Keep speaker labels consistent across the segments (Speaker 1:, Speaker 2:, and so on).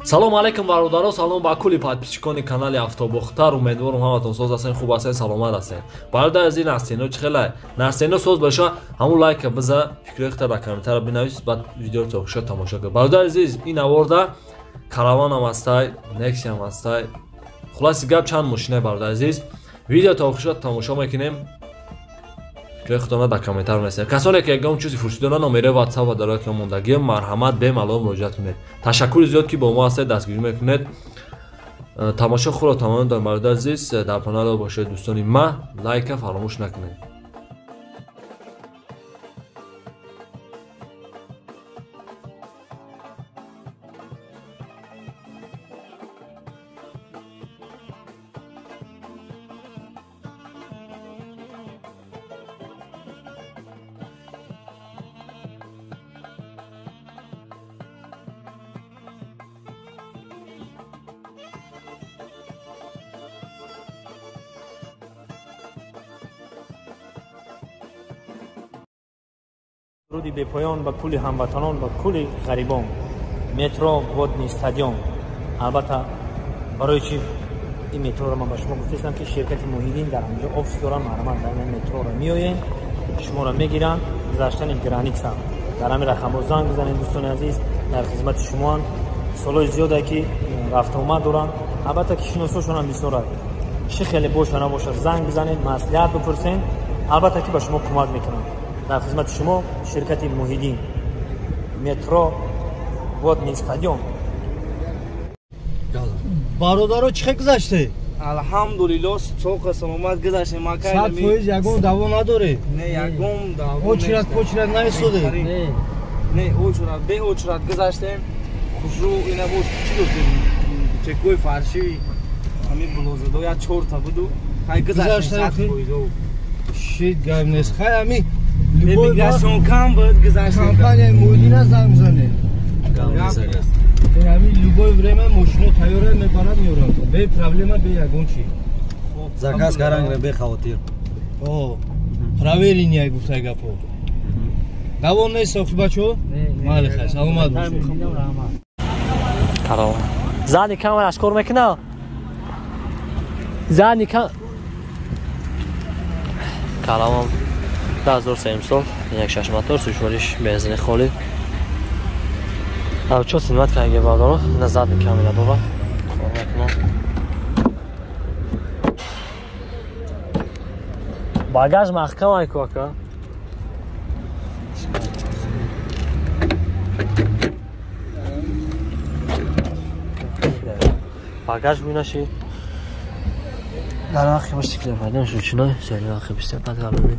Speaker 1: Салом алейкум бародаро, салом ба кулли подписчикони канали Автобохтар. Умедворам ҳаматон соз ҳастен, хуб ҳастен, саломат ҳастен. Бародар азиз, Нарсено чӣ хелай? Нарсено соз боша, ҳамун лайка биза, фикрҳои худта дар комментария бинавис, баъд видеоро то охиша тамошо кун. Бародар азиз, ин аворда караванам ҳастай, Нексиям ҳастай. Хулоси гап чанд мошинай бародар азиз. Видео то охиша тамошо мекунем. Фикрҳои худтонро дар комментар менависед. Касоне ки ягон чизи фурсидона номераи WhatsApp ва дар экран мондагӣ, марҳамат бемалол муроҷиат кунед. Ташаккури зиёд ки бо мо ҳастед, дастгирӣ мекунед. Тамошо худро тамом дорем бародар азиз, дар паноҳ бошед дӯстони ма, лайка фаромӯш накунед.
Speaker 2: Руди бепоён ба кулли ҳамватанон ва кулли ғарибон. Метро Водный стадион. Албатта барои чи ин метроро ман ба шумо гуфтаистам, ки ширкати Муҳиддин дар ҳамҷо офис доранд. Марҳамат, дар ин метроро меоем, шуморо мегиранд, гузаштани граница. Дар ҳамин рақамҳо занг бизанед дӯстони азиз, дар хизмати шумоанд. Солҳои зиёде ки рафтуомад доранд, албатта ки шиносошонам бисёрад. Чӣ хеле боша набошад, занг бизанед, маслиҳат бипурсед, албатта ки ба шумо кӯмак мекунанд. Дар хизмати шумо ширкати Муҳиддин, метро Водный стадион.
Speaker 3: Бародаро, чӣ хел гузаште?
Speaker 4: Алҳамдулилло, соқа саломат гузаштем.
Speaker 3: 100% ягон даво надоред?
Speaker 4: Не, ягон даво.
Speaker 3: Очрат почрат наистоде?
Speaker 4: Не, очрат, бе очрат гузаштем. Хушрӯ ина бош чӣ гуфтем? Чекои фарши ҳамин булозадо я чорта буду. Хай гузаштем 100%.
Speaker 3: Шит гап нест. Хай ҳамин
Speaker 4: миграцион кам буд, гузаштем.
Speaker 3: Компанияи Муҳиддина занг бизанед. Ҳамин любое время мошино тайёра мебарад, меорад. Бе проблема, бе ягон чи.
Speaker 5: Заказ карангра бе хавотир.
Speaker 3: О, проверенный гуфтай гапо. Давом нест охи бачо? Майли хай, саломат бошед.
Speaker 1: Караван. Задний камераш кор мекунад? Задний кам Караван 2003 сол, 1.6 мотор, сушвориш бензини холӣ. Чо снимат кардаги бародаро, на задний камера дорад. Кор мекунад. Багаж маҳкам айку ака. Багаж гӯй нашид. Дар вақти мотосикл пайдо шуд чиной, сели вақти бисёр падгалони.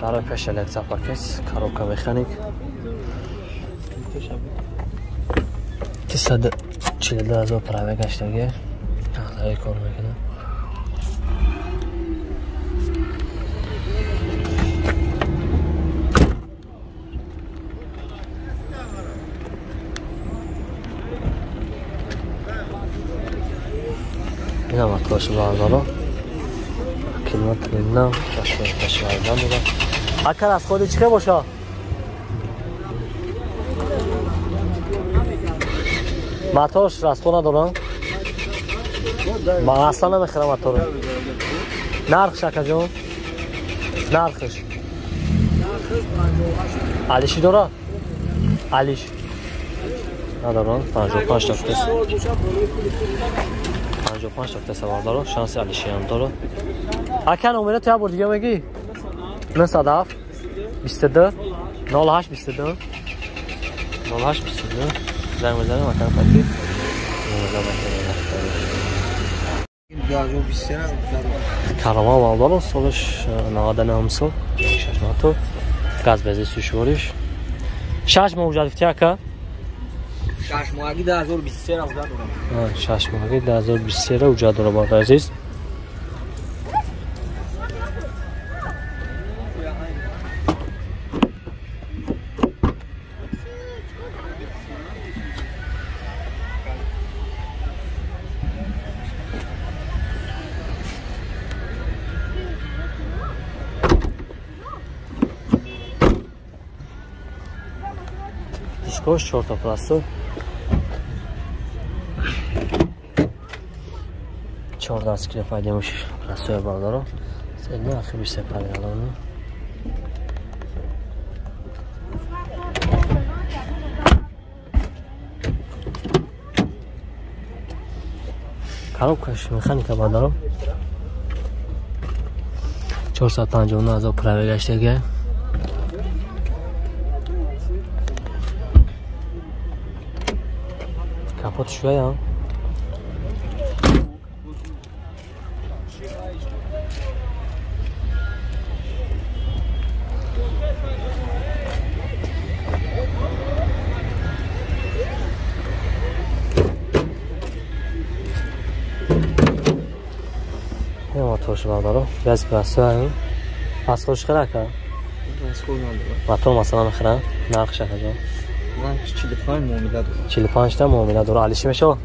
Speaker 1: Барои пеш электропакет, коробка механик. 342 000 праве гаштаги. Ағлаи кор мекунад. Ина моторши бародаро. Километри нав, чашмаи дорад. Акар аз ходи чӣ хел боша? Моторш расход надорам? Ман аслан намехӯрам моторро. Нархш акаҷон? Нархш? Алиши дора? Алиш? Надорам, 55 тафтес. 55 тафтес бародаро, шанси алишиам дора. Ака номера ту як бор дига мегӣ? 97 22 08 22 08 22. Занг бизанем акан пати. Караван бародаро, солаш 99 сол, 6 мотор, газ бензин сушвориш. 6 моҳ ҳуҷҷат гуфтӣ ака?
Speaker 4: 6 моҳаги 2023 ҳуҷҷат дорам.
Speaker 1: 6 моҳаги 2023 ҳуҷҷат дорам бародари азиз.
Speaker 2: заводскош 4 та простой. 14 склепа демуш простой бародаро. Седно ахири сепаргалону. Коробкаш механика бародаро. 459 ҳазор пробег гаштага. Капот шуя. Моторш бародаро, газ простой. Расходш хела ака?
Speaker 4: Расход надорад.
Speaker 2: Мотор масалан мехӯрад? Нархш акаҷон?
Speaker 4: Нархш 45 муомила дорад.
Speaker 2: 45 та муомила дорад. Алиши мешавад?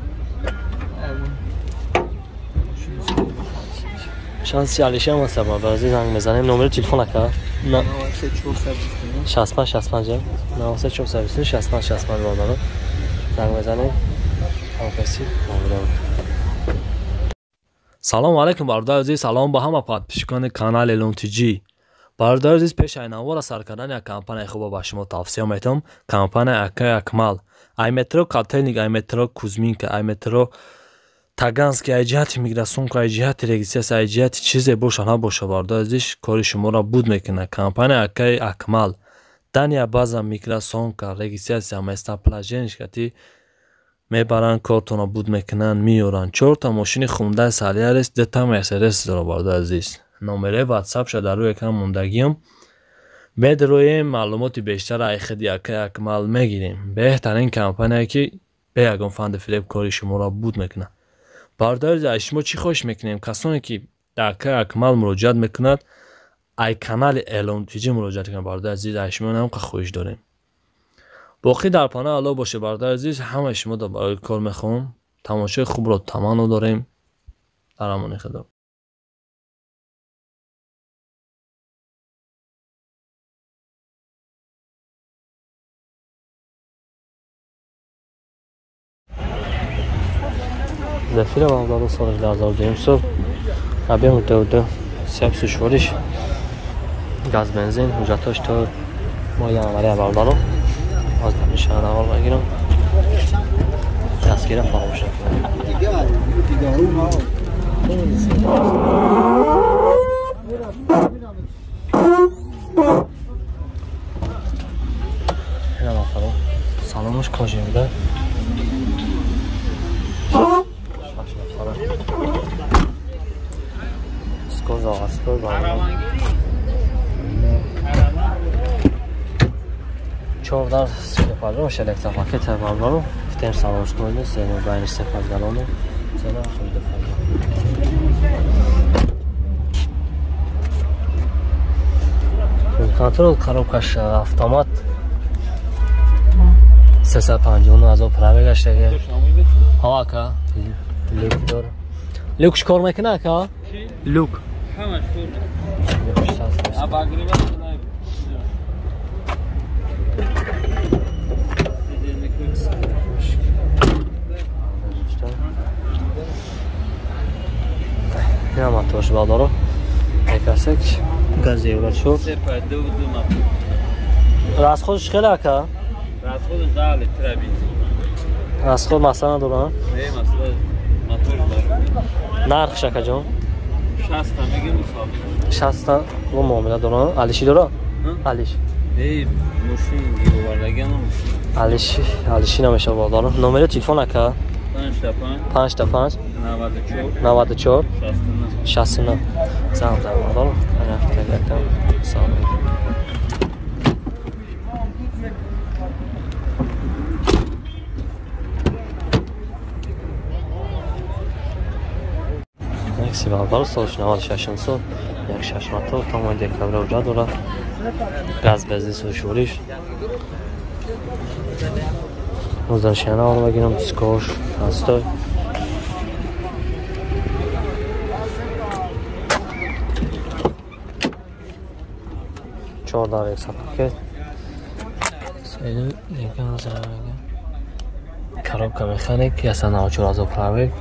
Speaker 2: Шанси алиши ҳам аст бародар. Занг мезанем. Номери телефон ака?
Speaker 4: 93
Speaker 2: 65 65 93 429 65 65 бародаро. Занг мезанем. Ҳамкаси муомила мекунем.
Speaker 1: Салом алейкум бародари азиз, салом ба ҳама подписчикони канали Элон ТЖ. Бародари азиз, пеш аз навора сар кардани як компанияи хуба ба шумо тавсия метавам. Компания Акай Акмал. Ай метро Котельник, ай метро Кузьминка, ай метро Таганский, ай ҷиҳати миграсонка, ай ҷиҳати регистрация, ай ҷиҳати чизе боша набоша, бародари азиз, кори шуморо буд мекунад. Компания Акай Акмал. Дания база миграсонка, регистрация, местоположение кати мебаранд, кортонро буд мекунанд, меёранд. Чорта мошини Хундай Солярис, дута Мерседес дора, бародари азиз. Номераи ватсапша дар рӯи экран мондагиам. Медроем, маълумоти бештар ай худи Акай Акмал мегирем. Беҳтарин компания ки бе ягон фанди фиреб кори шуморо буд мекунад. Бародари азиз, аз шумо чӣ хоҳиш мекунем? Касоне ки дар Акай Акмал муроҷиат мекунад, ай канали Элон ТЖ муроҷиат кунад, бародари азиз, аз шумо намқа хоҳиш дорем. Боқӣ дар паноҳи Аллоҳ бошед, бародари азиз, ҳамаи шумо барои кор мехоҳам. Тамошои хубро таманно дорем. Дар амони Худо.
Speaker 2: Зафира бародаро соли 2002 сол. Объем 22 сепсу швориш. Газ бензин, ҳуҷҷатош то моҳи январи бародаро. Аз нишон навор мегирам. Дастгира фаромӯш накунед. Салонаш кожа буда. Скоза аской бародаро. 14 сепаҷон электропакет бародаро. Гуфтем салонш кунед, зено байни сепаҷгалону зено хӯрда фарда. Контрол коробкаш автомат 359 ҳазор пробег гаштага. Ҳа ака, люк дора. Люкш кор мекунад ака? Люк.
Speaker 4: Ҳамаш кор мекунад. Абагриба
Speaker 2: Ина моторш бародаро. Якасек газ евро 4. Расходш хеле ака?
Speaker 4: Расходш 10 литр бензин.
Speaker 2: Расход масъала надора?
Speaker 4: Не, масъала мотор дора.
Speaker 2: Нархш акаҷон?
Speaker 4: 60 та мегем
Speaker 2: 60 та бо муомила дора? Алиши дора? Алиш.
Speaker 4: Не, мошин гировардаганам.
Speaker 2: Алиши, алиши намешава бародаро. Номери телефон ака?
Speaker 4: 5 та 5
Speaker 2: 5 та 5
Speaker 4: 94
Speaker 2: 94 69 занг зад бародаро. Салом. Некси бародаро соли 96 сол як шаш мотор то моҳи декабра ҳуҷҷат дорад. Газ бензин сӯшвориш. Нозданшиана оро мегирам, дискош, простой. 14 пакет.
Speaker 1: Коробка механик 194 000 пробег.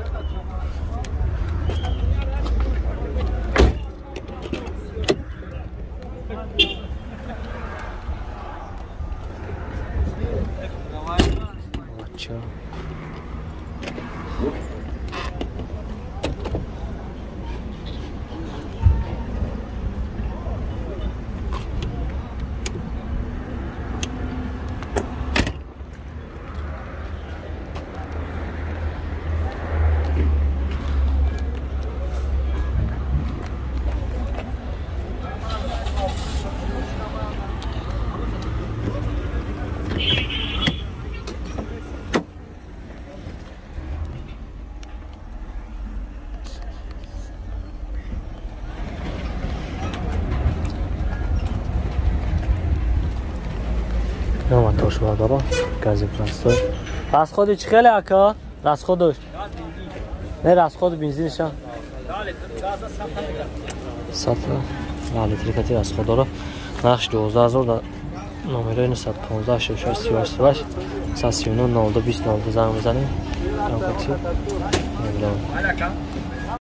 Speaker 1: Мотор гази простой. Расходи чӣ хеле ака? Расходаш? Не, расходи бензинша. 100 литр кати расход дора. Нархш 12000 да номерои 915 66 38 38 139 02 20 02 занг бизанем. Намедонам.